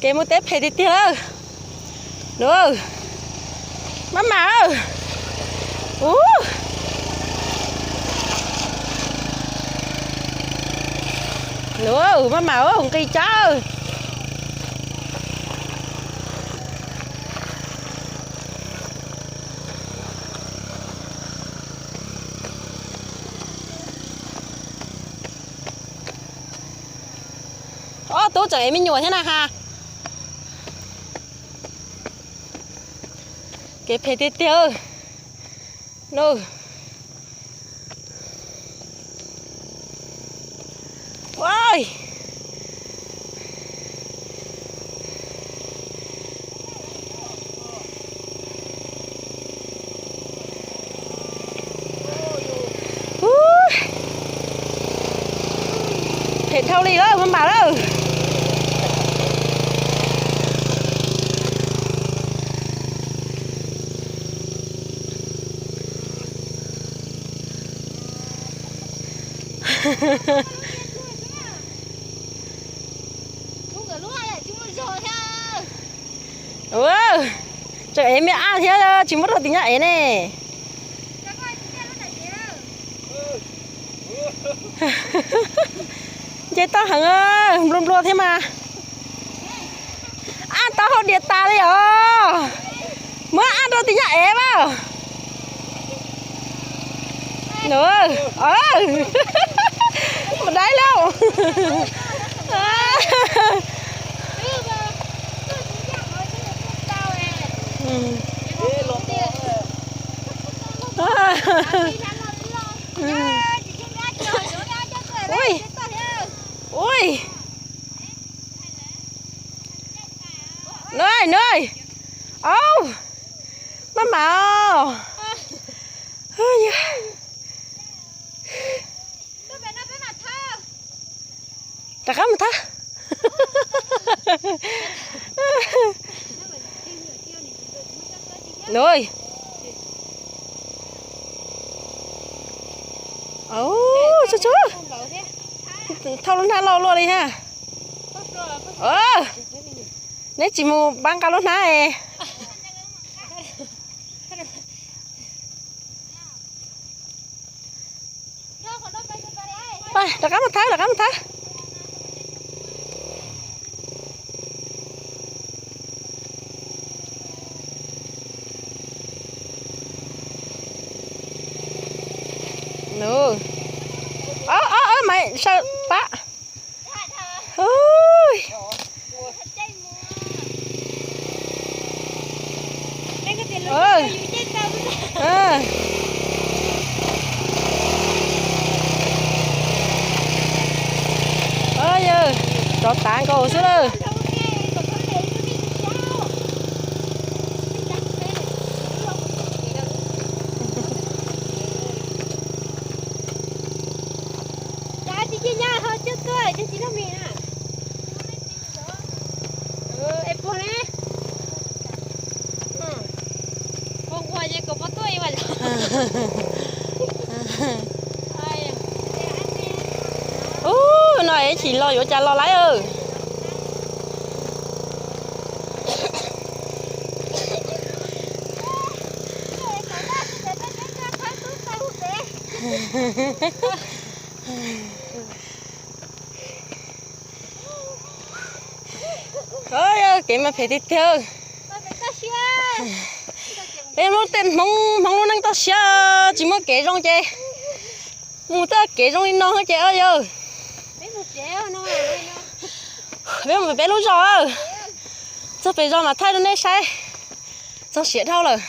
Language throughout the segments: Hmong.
Kev mus teb phem tiag tiag lawm. Nws, maj mam. Ub, nws, maj mam nqis cab. Ob tub tseem ev me nyuam thiab na has. Kev phem tiag tiag. Nws, phem dhau li lawm, maj mam lawm. Tseem ev me ab thiab tsis muab rau tus nyab ev ne. Nce toj heev, nplua nplua thiab mas. Ab, tau hau diav tas li os. Muab ab rau tus nyab ev mas. Mus dai lauj. Ui, ui. Nws, nws, au, maj mam os. Rov qab mus thab. Nws, au, tsu tsu, thauj lub hnab loj luaj li ha. Neb tsis mus pab nqa lub hnab es. Rov qab mus thab, rov qab mus thab. Ob, ob, ob, Maiv Saw pab. Yawg, rov tav nkaus xwb lawm. Ub, no es chim los yuav cas los lawm. Kev mas phem tiag tiag. Peb lub tej Hmoob, Hmoob lub neej toj siab tsis muaj kev zoo ces mus tej kev zoo li no ces yawg. Peb mus pem lub zos, txog pem zos mas thaij rau nej saib. Txog siav dhau lawm.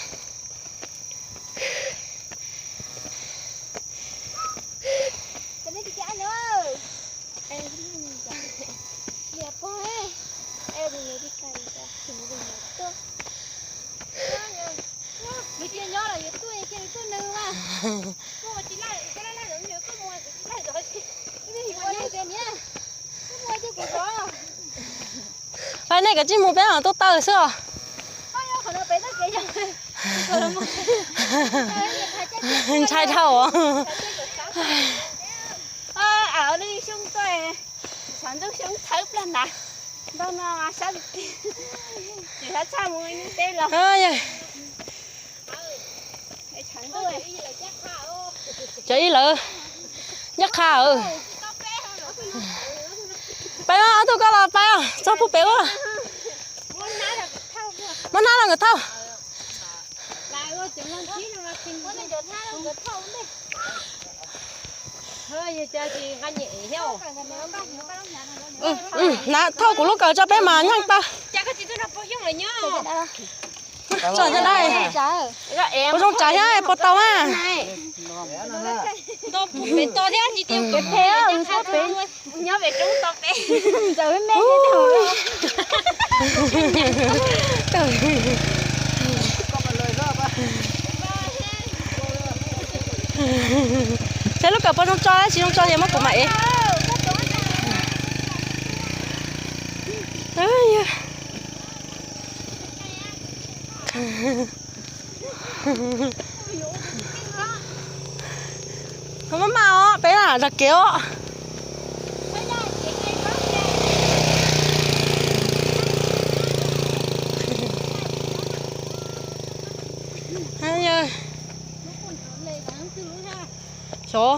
Fais nej kav tsij mus peb tuaj taw xwb os. Ntshai dhau os. Xyov ntub xyoo txhawv plag ntav. Cov ib lawv ncaj qha. Pais os, ob tug koj los pais os, txog puag pem ua. Muab hnab los nkawd thauj. Hnav thauj kuv lub kawm tso peb mas nyeej tau. Tso cov dab. Puas zoo tsav thiab puas tau a? Saib lub kawm puas zoo tso, tsis zoo tso ces muab kuv mam ev. Maj maj os, peb lam zam kev os. Xyov.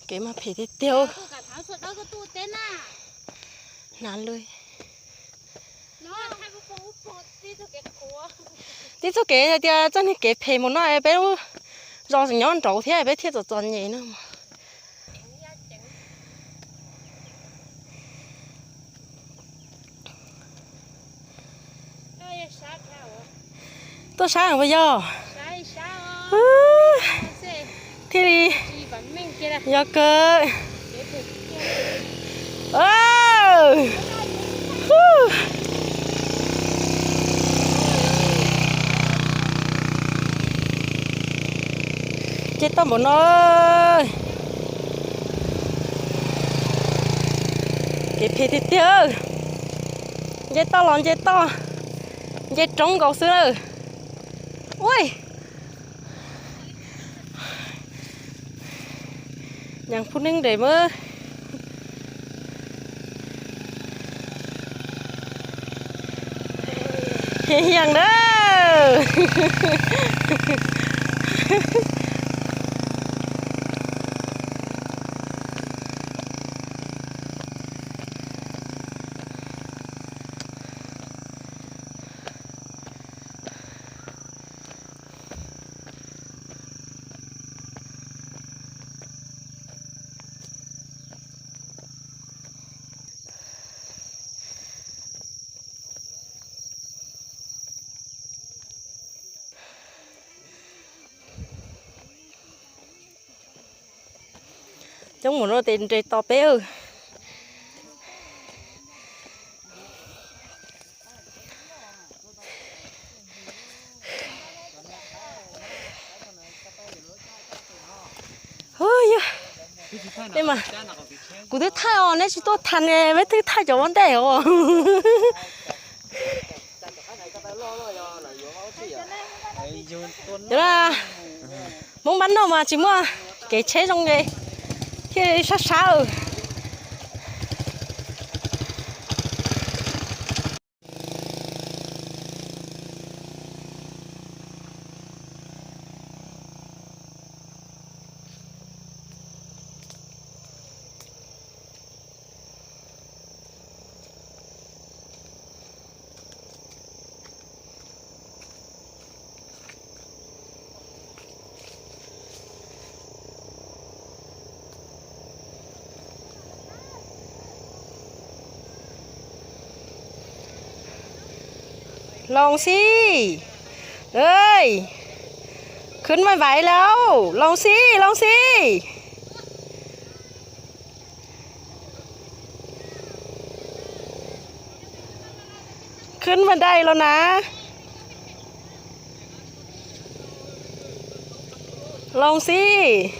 Kev mas phem tiag tiag. Hnav lw. Tib txoj kev hais tias txoj niag kev phem mus no es peb lub zos tseem nyob nraud thiab peb thiaj txom txom nyem no. Tuaj sab puas yog? Thiaj li yog kawg. Nce toj npaum no. Kev phem tiag tiag. Nce toj los nce toj, nce roob nkaus xwb lawm. Ui, nyeem phub neeb nres mas. Heev heev na. Coob mus no tes nres tos peb. Yog, kuv twb thaij os, neb tsis tuaj tham ne, peb twb thaij cov ua ntej os. Yog, Hmoob npab noj mas tsis muaj kev tsheb zoo li, thiaj sab sab. Los xij, khwv maj vais lauj, los xij, los xij. Khwv maj dais los na. Los xij.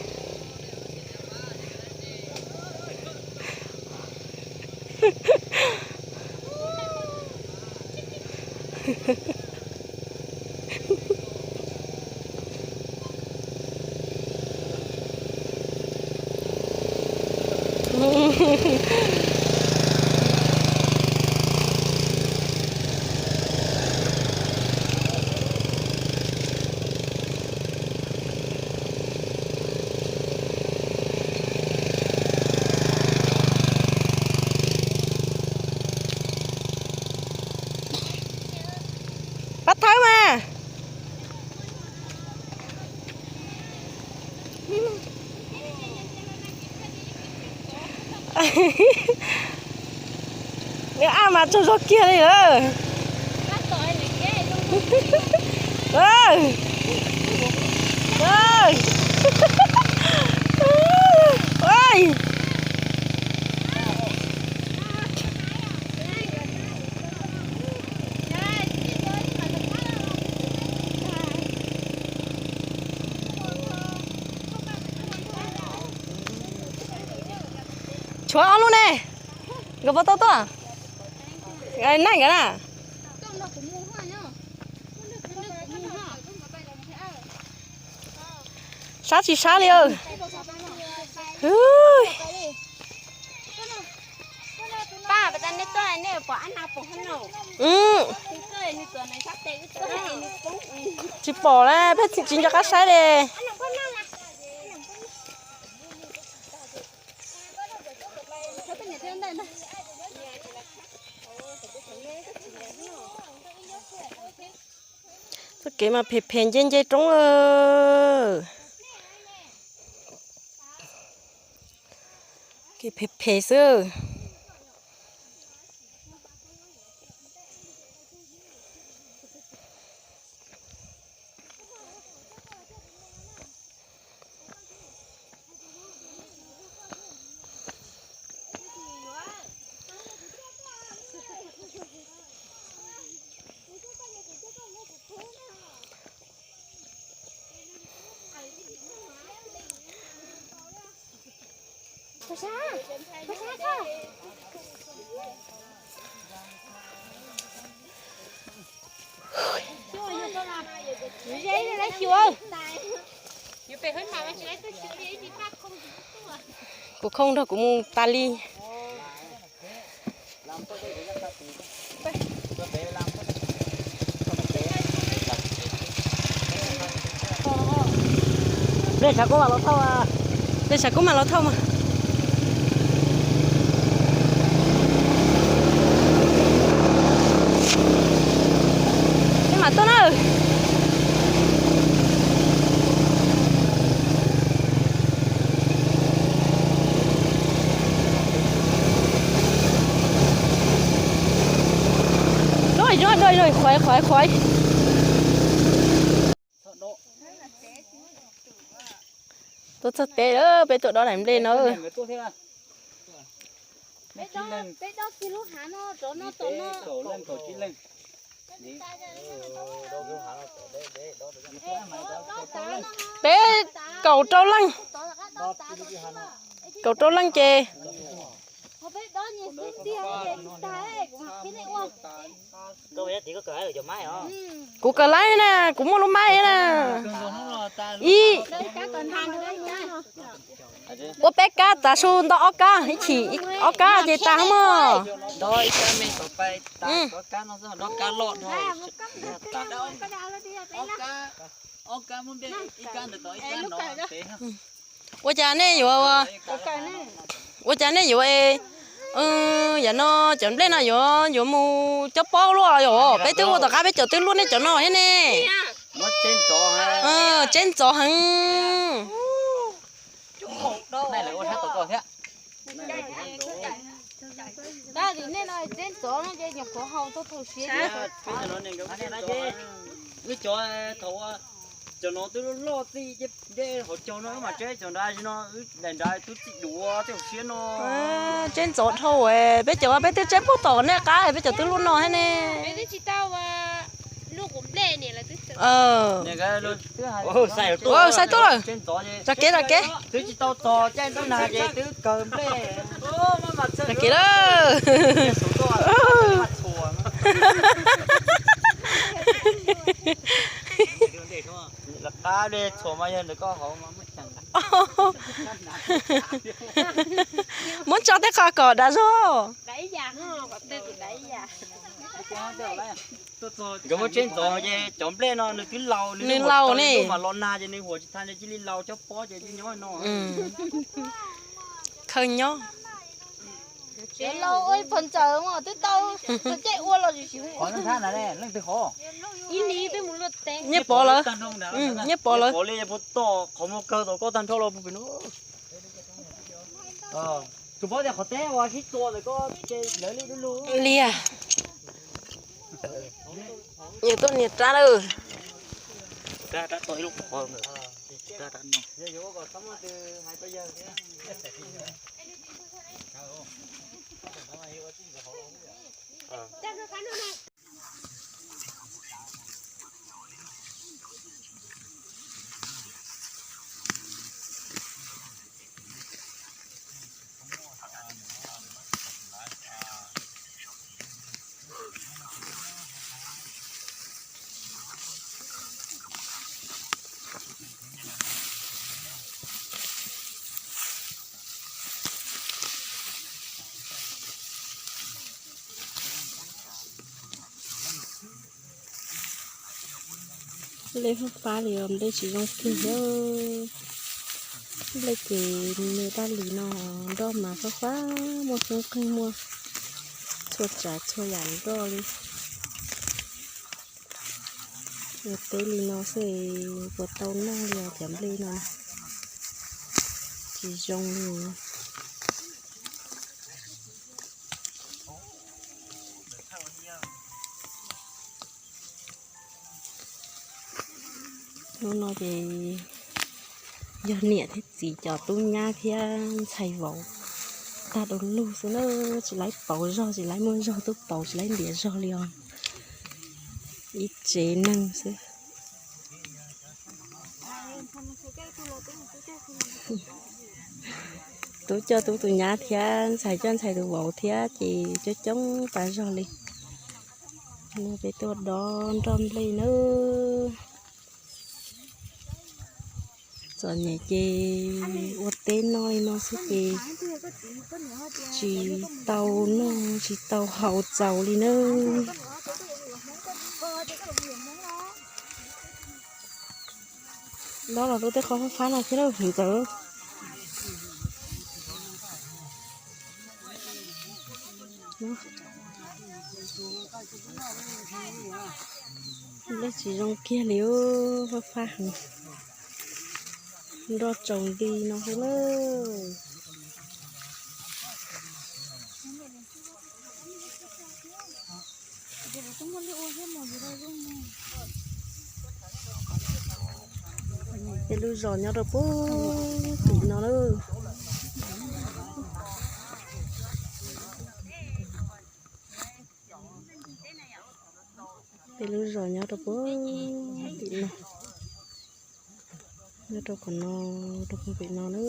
Pab thawb mas. Nws ab mas tsaug zog kiag li lawm. Tshuav ob lub ne, nkawd puas tau tuaj? Naj nkawd na. Sab tsis sab li. Tsis pom na, peb tsis nco qab saib li. Txoj kev mas phem phem nce nce roob. Kev phem phem xwb. Kuv khoob nrog kuv mus tas li. Nplej tshav kub mas los thauj mas. Nplej tshav kub mas los thauj mas. Peb mam tuaj na. Qhuav, qhuav, qhuav. Tuaj txog teb lawm, peb tuaj dob daim nplej no. Peb kaum rau leej, kaum rau leej ces kuv kawm laib na, kuv muaj lub maib na. Ib, ua peb kab tav su nto ob kab ib chim, ob kab ces tas mog. Ua cas nej yuav, ua cas nej yuav, yam no cov nplej no yuav, yuav mus coj paub luaj yom? Peb twb ua tom qab peb cov twb luaj nej cov no thiab ne. Tseb ntxov heev. Wb cov thaum ua cov no twb loj txij nce hauv caug no, wb mam tseb cov nrad no, wb daim nrad twb txij duav tej hauv siab no. Tseb ntxov dhau, peb cov peb twb tseb puag tom nej qab, peb cov twb luaj no thiab ne. Saib tuaj lawm. Ram kev, ram kev. Ram kev lawm. Lawv qab dej txhuam mas yog ntawm koj hauv mas muaj cheem. Muab tso tej qho kom dav zog. Nkawd muab tseeb ntxov ces cov nplej no nws twb laus, nws laus ne, mas los nag ces nws huam tsis tau ces cia li laus cov pob ces cia li nyob no. Khaws nyob. Nyiaj Pov lawm. Pov li puas tom qhov muag kawg tom koj tag nrho los pem no. Tus paub tias qhov teb uas sib tua ntawm koj ces lawv li lub lub liag. Niam tuaj niam rab lawm. Nplej fab fab li os, nplej tsis zoo kiag thiab. Nplej ces me dab li no, nroj mas fab fab, muaj xoob qeeg, muaj txhua tsav txhua yam nroj li. Ua teb li no xwb puas tau noj li os, cov nplej no tsis zoo li. Hnub no ces yog niam thiab txiv cov tub nyab thiab ntxhais vauv tag du lug xwb na, tsis laib pauv zog, tsis laib muaj zog tuaj pauv, tsis laib ntiav zog li os. Ib tsev neeg xwb. Tub coj tub tus nyab thiab ntxhais coj ntxhais tus vauv thiab ces coob coob tas zog li. No peb tuaj dob nroj nplej nawb. Txom nyem ces ua teb noj li no xwb ces tsis tau noj tsis tau haus txaus li nawb. Dob los rau tej qhov fab fab no thiab lawm ntxawm. Nplej tsis zoo kiag li, fab fab heev. Nroj tsaus nti no xwb na. Peb lub zos nyob rau puag tim no lawm. Peb lub zos nyob rau puag tim no, nyob rau qhov no, rau puag tim no na.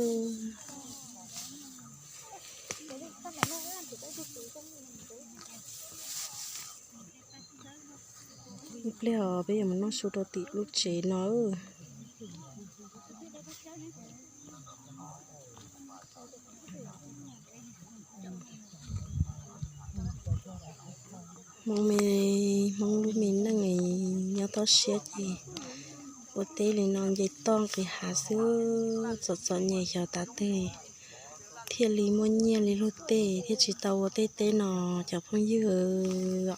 Ib pliag os peb yuav mus noj su rau tim lub tsev no. Hmoob me, Hmoob lub me neej nyob toj siab ces ua teb li no nce toj nqis hav xwb, txom txom nyem xyov tav twg thiaj li muaj nyiaj li luag tej thiaj tsis tau ua tej teb no cov phooj ywg.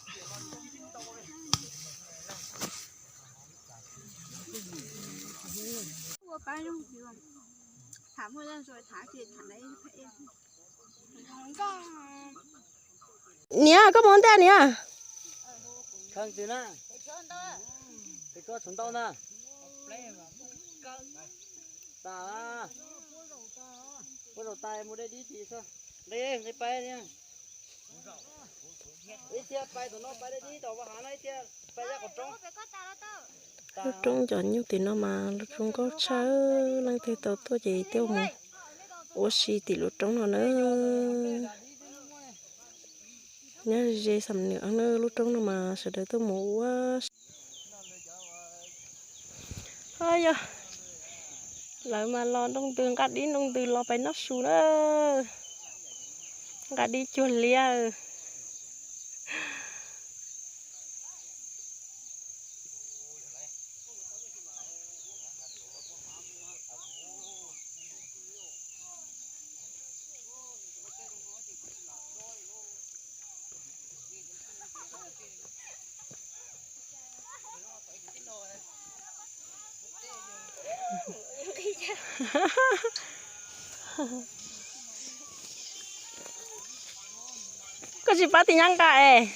Niam, koj mus ua ntej niam. Lub roob ncov nyuj tim no mas lub roob nkauj tshaj, leej twg tau tuaj ces tuaj mus ua si tim lub roob no na. Nyob ze Xam Nuam na, lub roob no mas sawv daws tuaj mus ua si. Lawv mas los nroo ntws, nqa dib nroo ntws los pais noj su na. Nqa dib cuag liab. Koj tsis pab tis nyab nqa es.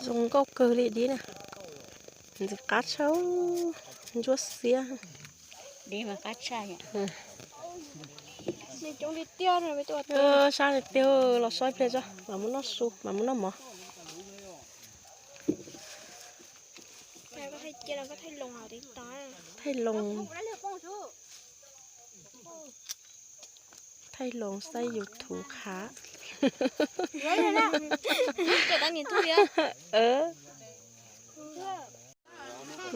Zoo nkauj kawg li dib na. Ntxim qab tshaj, ntsuab xiab. Sab tiag, los so ib pliag tso, mam mus noj su, mam mus noj mov. Thaij loo, thaij loo xaib YouTube khav.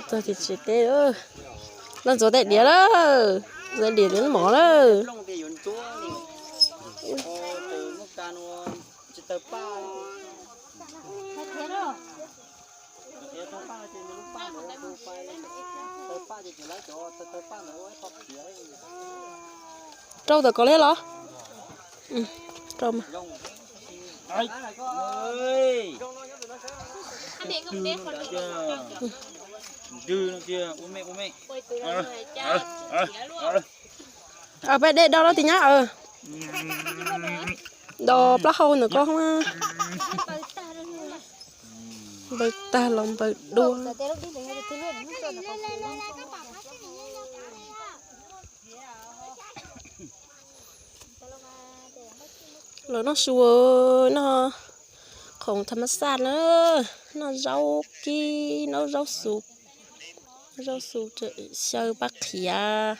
Txog tim tsev teb, no ntxuav tej diav lawm, ntxuav diav rau mov lawm. Rau tom ko li los? Rau mas. Peb de do los tim nyab, do plaub hau ntawm ko. Npaws tag los npaws dua. Los noj su, noj khoom tham mas xaj na, noj zaub kib, noj zaub xu, zaub xu, xyaw paj qhiav,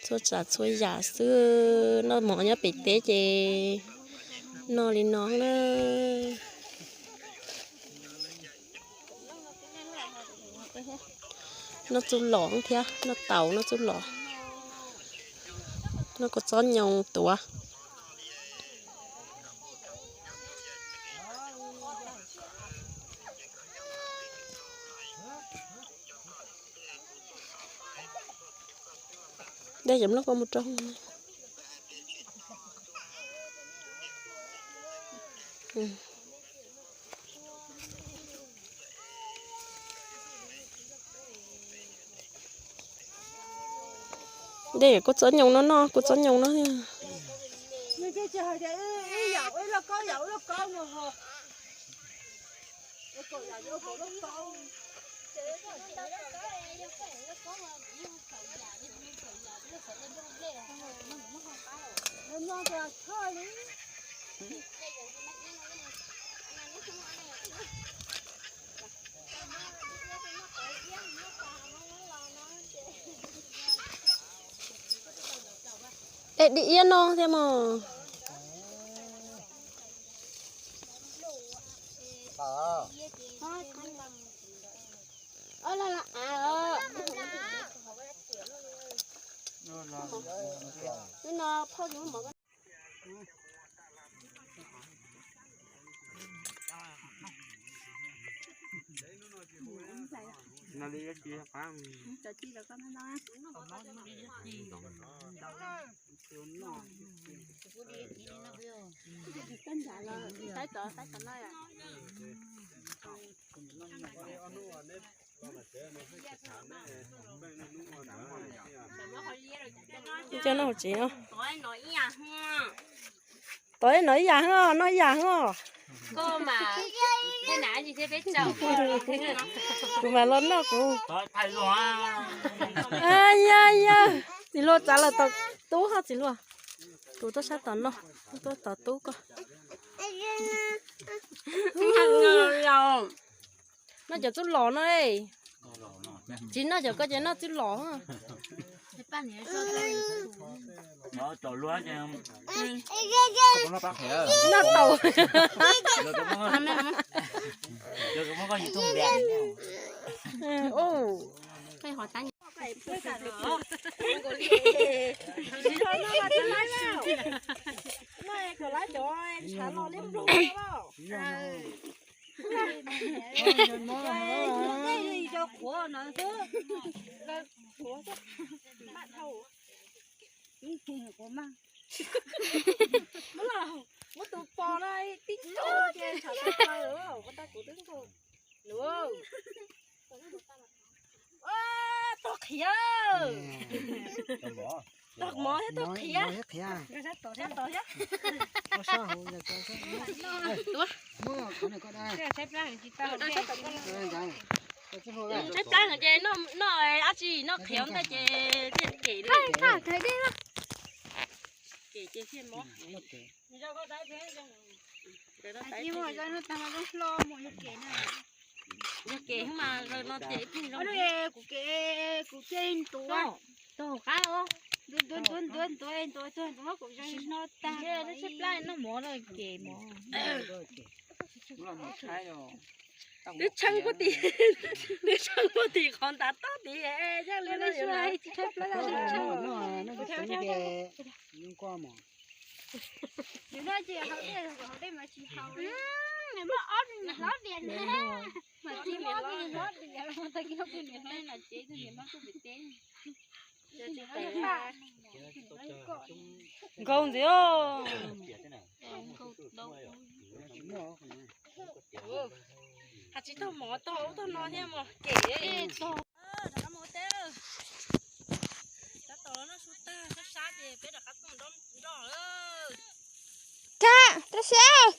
txhua tsav txhua yam xwb. Noj mov nyob pem teb ces noj li no na. Noj txuj lom thiab, noj taum noj txuj lom, noj kua txob nyoos tuav. Dej cov nplooj koj mus rau. Kuv txob nyoos no no, kuv txob nyoos no. Es di iab no thiab mog. Coj noj hauv tsev os. Tod no ib yam os, noj ib yam os. Kuv mam los noj kuv. Ya ya, txiv hluas txav los tom tub ho txiv hluas. Kuv tuaj sab tom no, tuaj tom tub koj. Noj cov txuj lom no. Tsis noj cov ko ces noj txuj lom. Noj tau. Muab tus pos no tib tug ces tshav tau plaws lawm, muab tau kuv twb nkaug lawm. Tog qhiav. Tog mov thiab tog qhiav. Tshaib plab no ces noj dab tsi noj qhiav ntawd ces thiaj kem li. Kem ces thiaj mob. Yog kem mas no ces kuv kem kuv cej ntua. Tog qab os. Ntua ntua ntua ntua ntua txog ntua muab kuv zoo no tag. Tshaib plab noj mov no kem mov. Twb tsheeb puag tim, twb tsheeb puag tim qhov ntav tob tid. Yog li no tshaib plab. Nkaug ntxiv os. Has tsis tau mov tau ub tau no thiab mog kem. Rov qab mus teb lawm. Tab tom los noj su tag sab sab ces peb rov qab tuaj nroj lawm. Kab rau siab.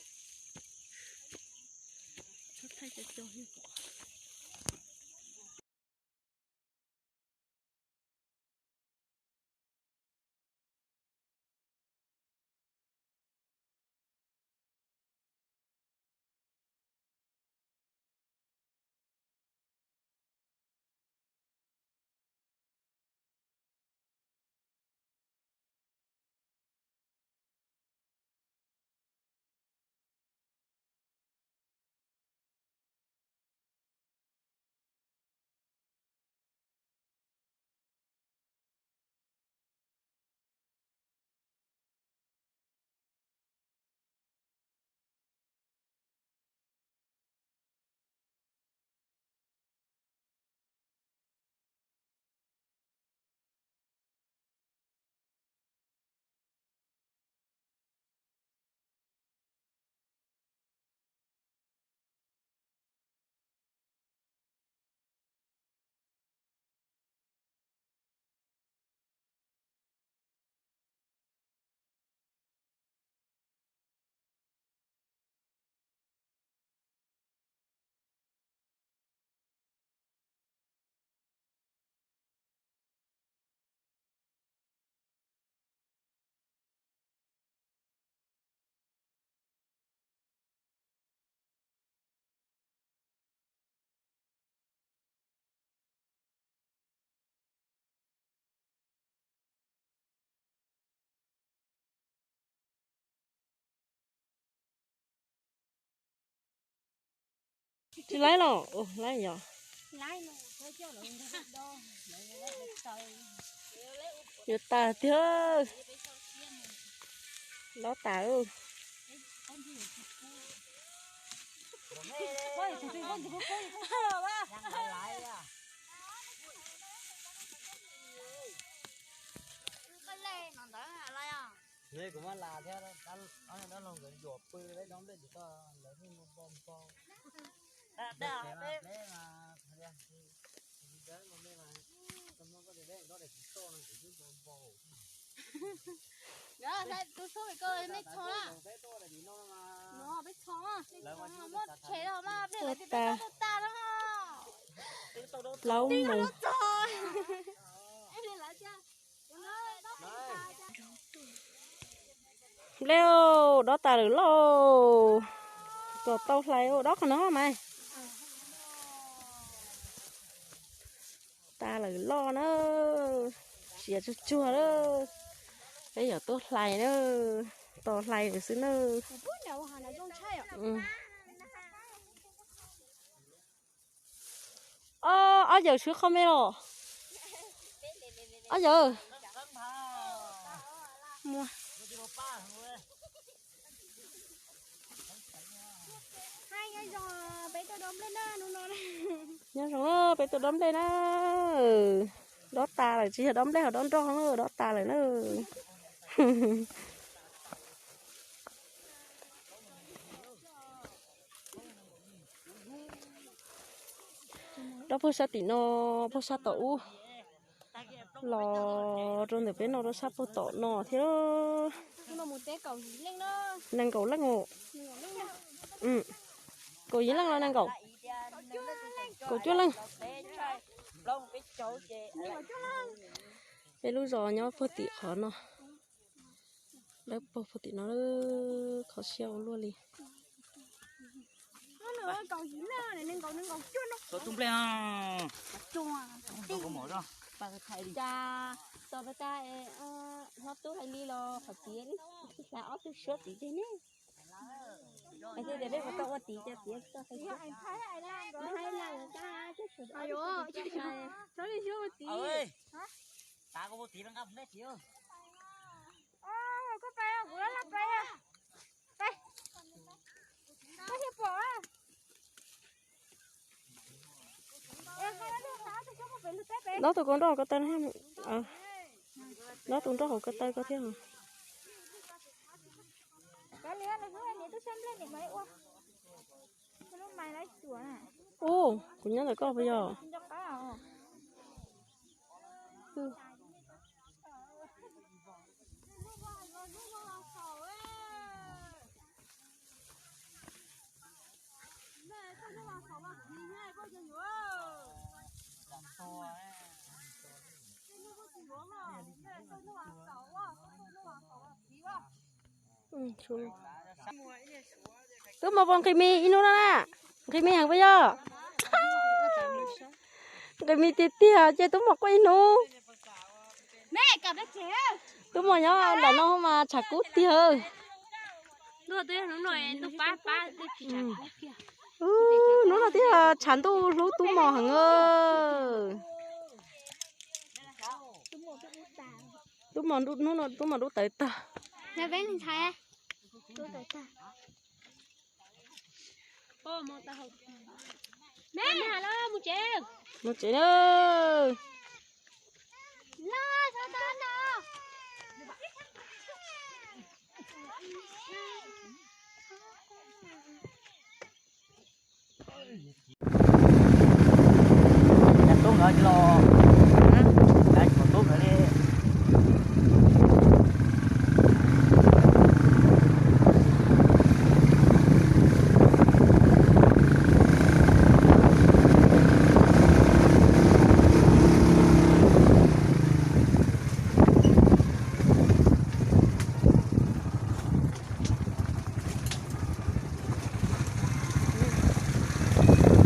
Tsis laib los? Laib yog. Yuav tas tiag. Dob tas. Kuv muab las thiab, dab laug nkawd yuam pw, peb dob nplej tsis tau, lawv hnub npo npo. Ua tas. Laub mus. Nplej, dob tas lawm lauj. Kom tau hlais ua dob qhov no mas. Tas lawm loj na. Siav tsuag tsuag na. Peb yuav tuaj hlais na. Tos hlais lawm xwb na. Ob yawm swb qhov me los? Ob yawm. Nyob zoo, peb tuaj dob nplej na. Dob tas lawm, tsis yog dob nplej, ho dob nroj na, dob tas lawm na. Dob puag sab tim no, puag sab tom ub, los rau ntawm peb no rau sab puag tom no thiab. Nees nkaum leej os. Kaum yim leej los nees nkaum? Kaum cuaj leej. Peb lub zos nyob puag tim qhov no. Lawv pog puag tim no, kho siab ua luaj li. Hlob tub hais li los qhov tiav li, xav ob tug suab tim tej ne. Hais tias peb puas tau ua tid, cov tiav tau hais tias hais lawm, koj sawv daws ob tug suab tim. Koj pais, kuv laj pais. Dob tus kaus nroj hauv ko taw. Dob tus nroj hauv ko taw ko thiab. Ub, kuv nyob ntawm koj puas yog? Tub mos puas nqhis mis ib hnub no na? Nqhis mis heev puas yog? Nqhis mis tiag tiag ces tub mos quaj ib hnub. Tub mos nyob nram no mas tshav kub tiag. Hnub no twb tshav ntuj hlub tub mos heev. Tub mos, hnub no tub mos dub tawv tag. Mus tsev na. Tub nkawd los, tub nkawd li.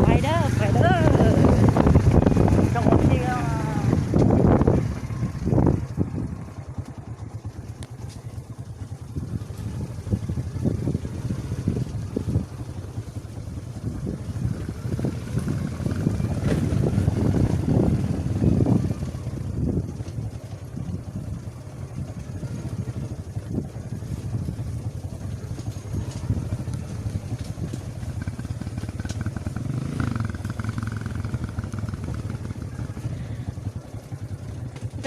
Pais dawb, pais dawb. Zoo ua txij.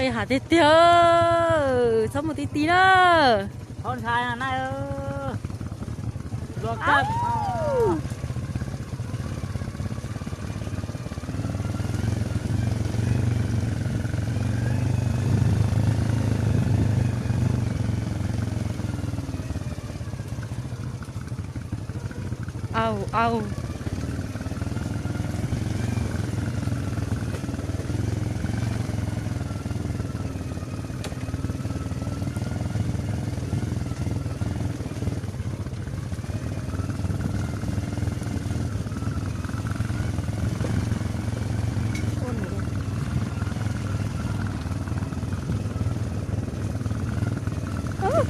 Hav tiag tiag, txhob mus ti ti na. Au, au.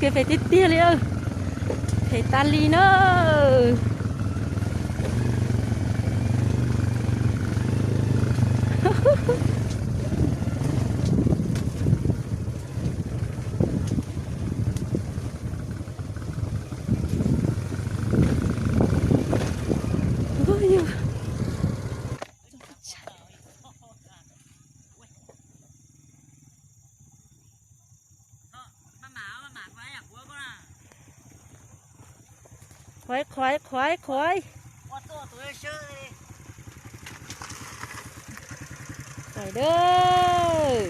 Kev phem tiag tiag li, phem tas li na. Qhuav, qhuav, qhuav, qhuav. Qhuav dawb.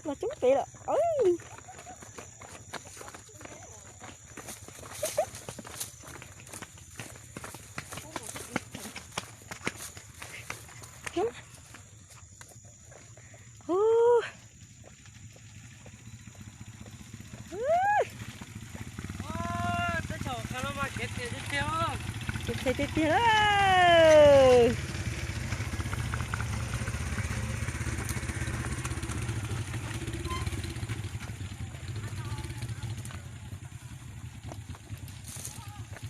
Los coob pem lawm. Kev phem tiag tiag.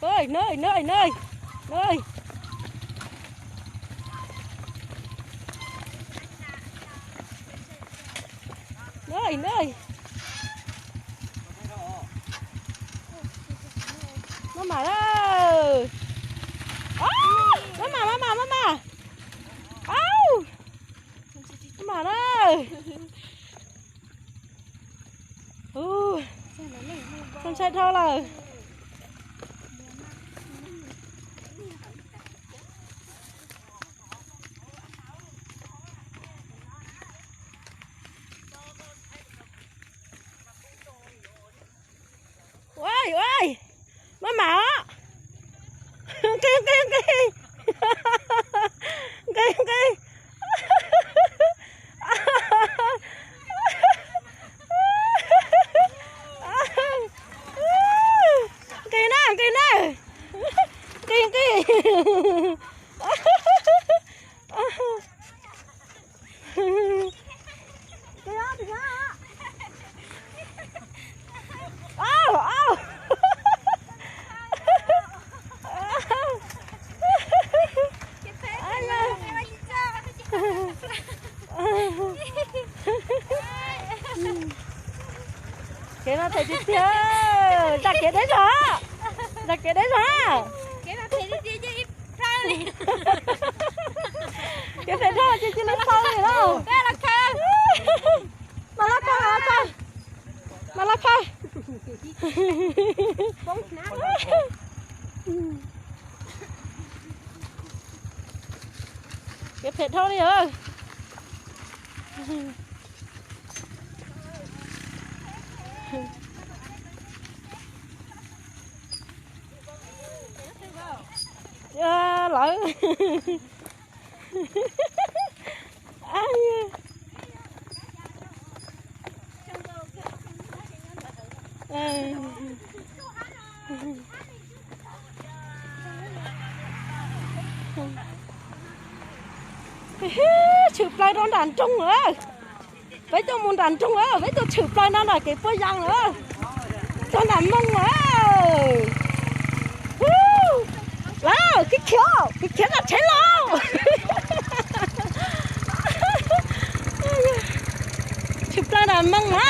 Ơi, nơi, nơi, nơi. Nơi. Nơi, nơi. Maj mam lawm. Maj mam, maj mam, maj mam. Maj mam lawm. Txaus ntshai dhau lawm. Ua, ua, maj mam os. Nqis, nqis, nqis. Nqis, nqis. Nqis na, nqis na. Nqis, nqis. Kev no phem tiag tiag. Zam kev deb zog. Zam kev deb zog. Kev phem dhau ces cia li tau li lauj. Mas laj khaws, mas laj khaws. Mas laj khaws. Kev phem dhau li os. Lawv. Tshwm plaws rau nram nroog lawm. Peb tuaj mus nram nroog, peb tuaj tshwm plaws no nram kev puab yas lawm. Txog nram Moob lawm. Lawm, khiav khiav, khiav khiav txog tsheb los. Tshwm plaws nram Moob na.